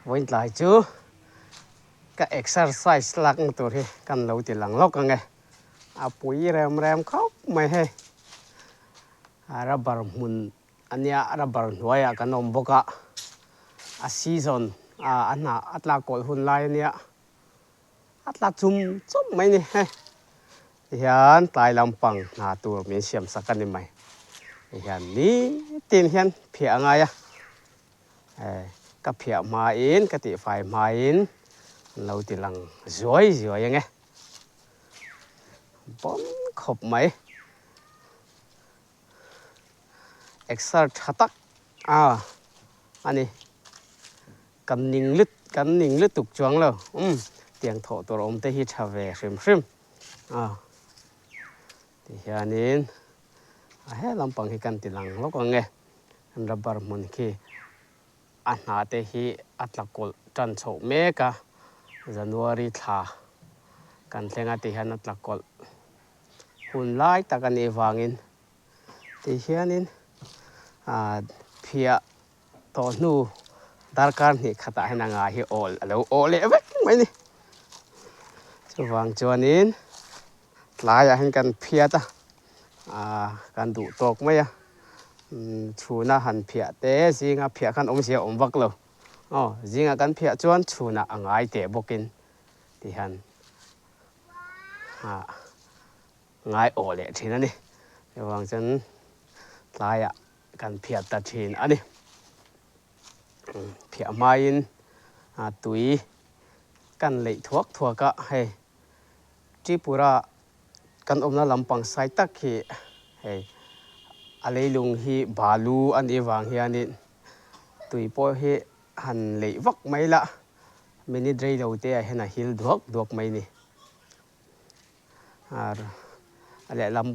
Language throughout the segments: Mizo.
Vawiin tlai chu ka exercise lakna tur hi kan lo ti lang lawk ang e. A pui rem rem khawp mai hei. Rubber hmun a nia, rubber hnuaiah kan awm bawk a. A season a hna a tlak kawlh hun lai a nia. A tla chum chum mai ni hei. Tihian tlai lampang hna tur min siam sak a ni mai. Tihian nitin hian phiah a ngai a. Ka phiah hmain ka tihfai hmain an lo ti lang zuai zuai ang e. Bawm khawp mai. Exer tha tak a a ni. Kan ning lut kan ning lutuk chuang lo umm tiang thawh tur awm te hi tha ve hrim hrim a ti hianin a he lampang hi kan ti lang lawk ang e an rubber hmun khi a hna te hi a tla kawlh tan chhoh mek a January thla kan thleng a ti hian a tla kawlh hun lai tak a nih vangin ti hianin ah phiah Tawh hnu darkar hnih khatah hian a ngai hi awl a lo awh leh vek mai a ni. Chuvang chuanin tlaiah hian kan phiat a, aaa kan duh tawk mai a, chhuna han phiah te zinga phiah khan awmzia a awm vak lo. Aw zinga kan phiah chuan chhunah a ngai teh bawkin ti hian ah ngai awh leh thin a ni. Chuvang chuan tlaiah. Kan phiat ta thin a ni. Phiah hmain tui kan leih thuak thuak a, hei Tripura kan awmna lampang sai tak hi hei a leilung hi balu a nih vang hianin tui pawh hi han leih vak mai la minute rei lo te ah hian a hil duak duak mai a ni. A lehlam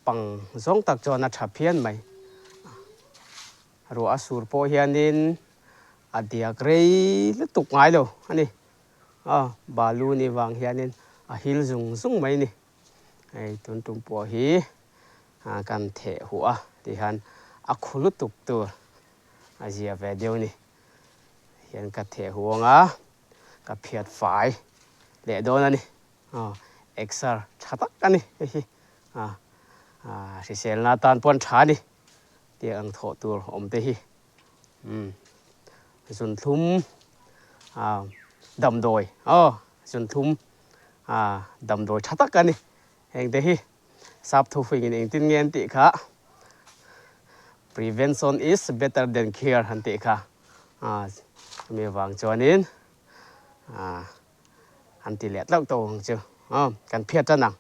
pang zawng tak chuan a tha phian mai. Ruah a sur pawh hianin a diak rei lutuk ngai lo a ni. Aw balu ni vang hianin a hil zung zung mai a ni. Hei tun tum pawh hi kan theh huh a tihian a khu lutuk tur a zia ve deuh a ni. Hian ka theh huh ang a ka phiat fai leh dawn a ni. Aw exer tha tak a ni hei hi a hriselna atan pawh an tha a ni tih ang thawh tur awm te hi umm zunthlum a damdawi aw zunthlum a damdawi tha tak a ni heng te hi sap thufuiin engtin nge an tih kha prevention is better than cure an tih kha a chumi avang chuanin a. An ti leh tlauh tawh ang chu. Aw, kan phiat tan ang.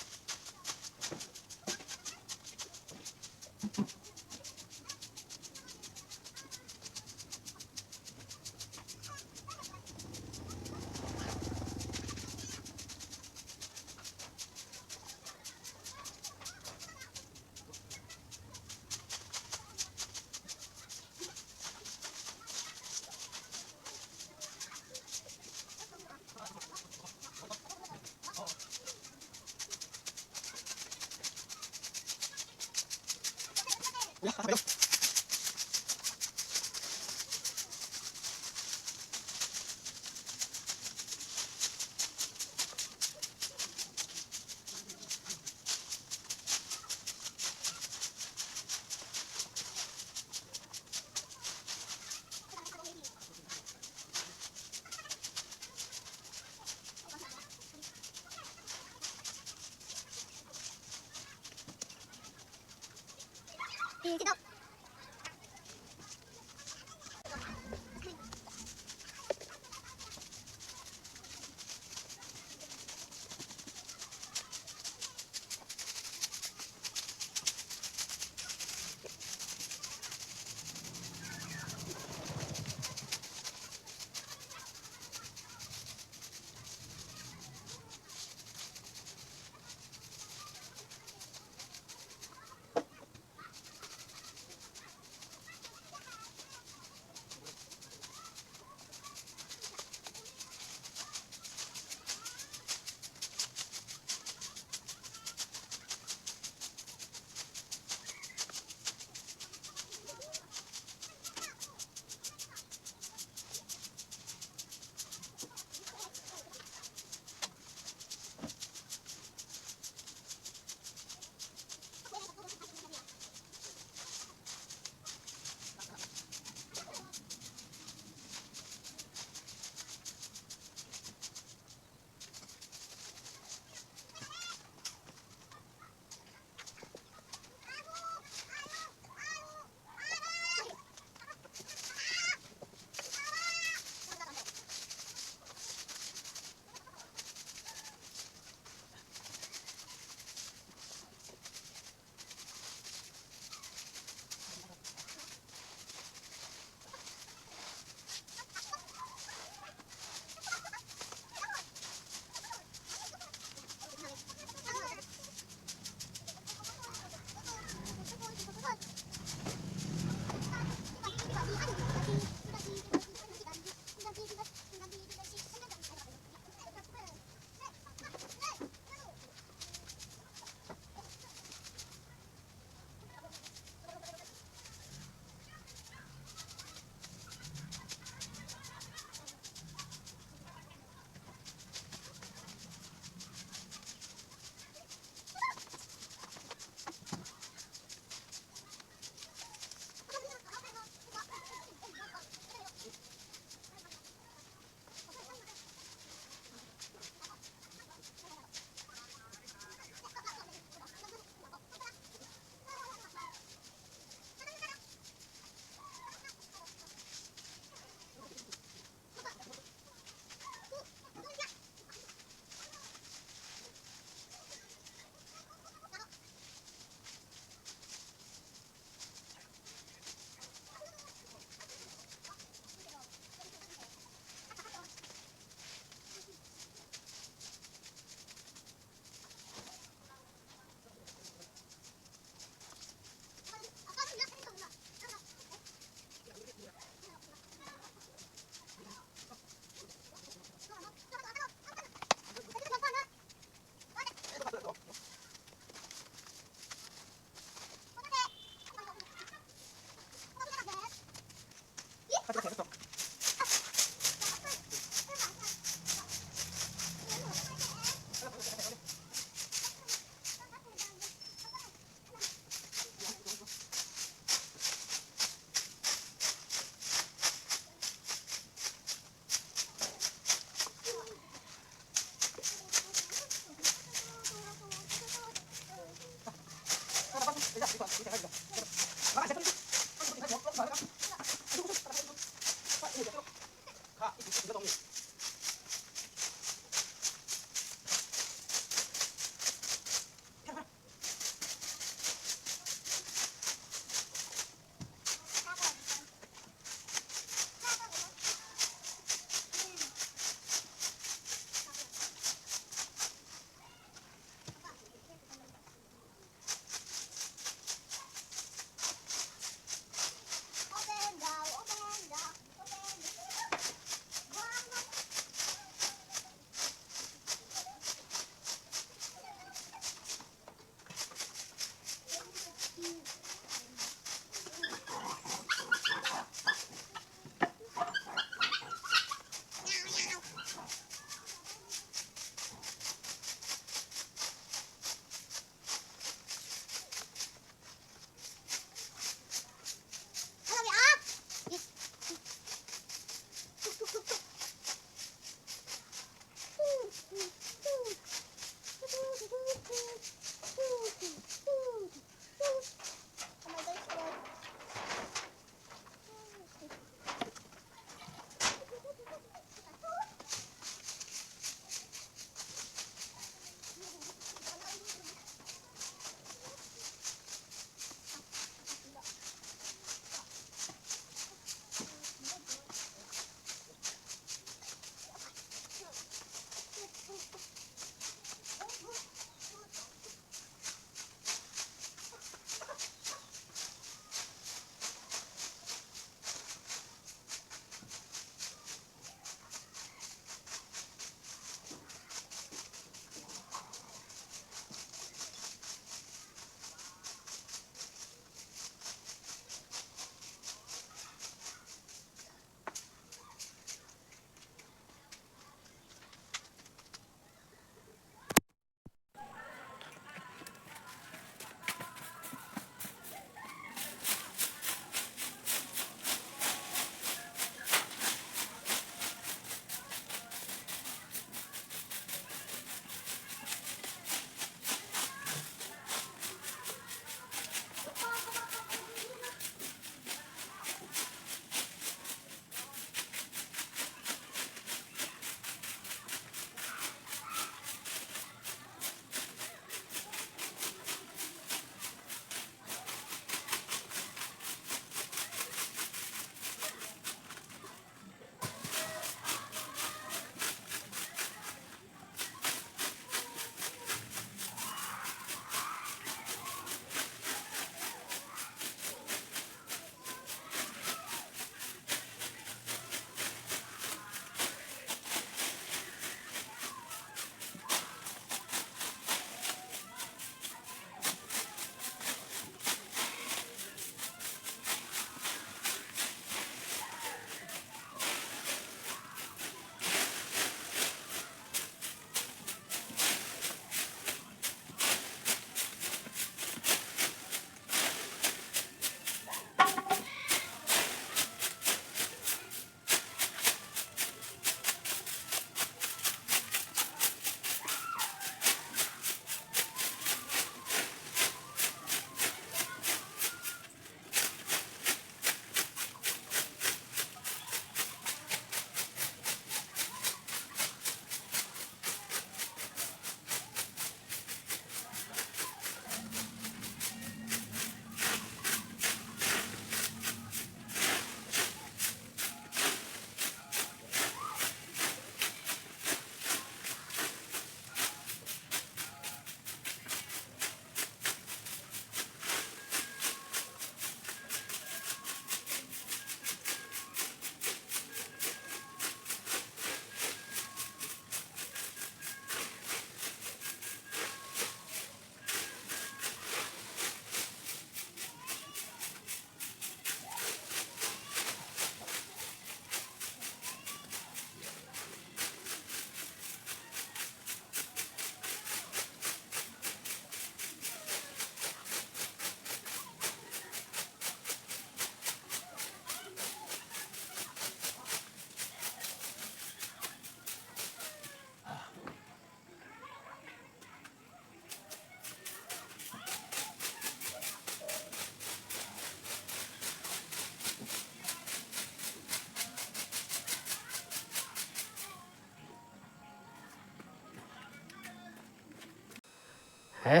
He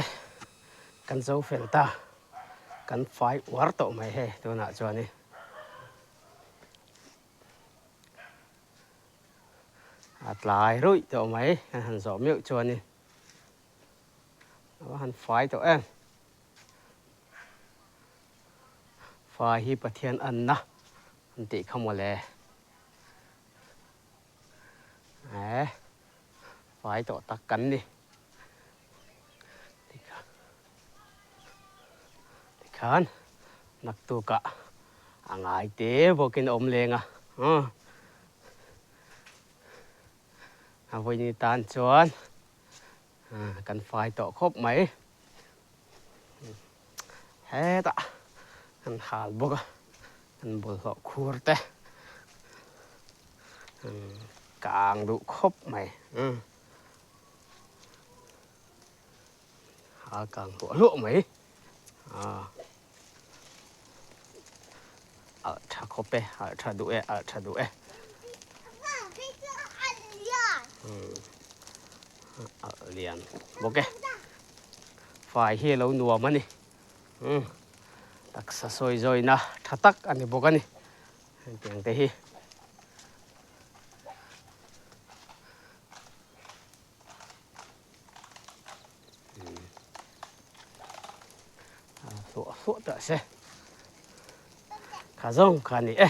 kan zo fel ta, kan fai uar tawh mai hei tunah chuanin. A tlai ruih tawh mai kan han zawh meuh chuanin a va han fai tawh em. Fai hi Pathian anna an tih kha mawle. He fai tawh tak kan ni. Tikhan naktukah a ngai te bawkin a awm leng a. A vawiin tan chuan kan fai tawh khawp mai. Hetah kan hal bawk a, kan bawlhhlawh khur te kang duh khawp mai. A kang hluah hluah mai. A tha khawp e, a tha duh e, a tha duh e. A lian bawk e. Fai hi a lo nuam a ni. Taksa sawi zawina tha tak a ni bawk a ni. Hetiang te hi. Hluah hluah tawh se. Kha zawng kha ni e.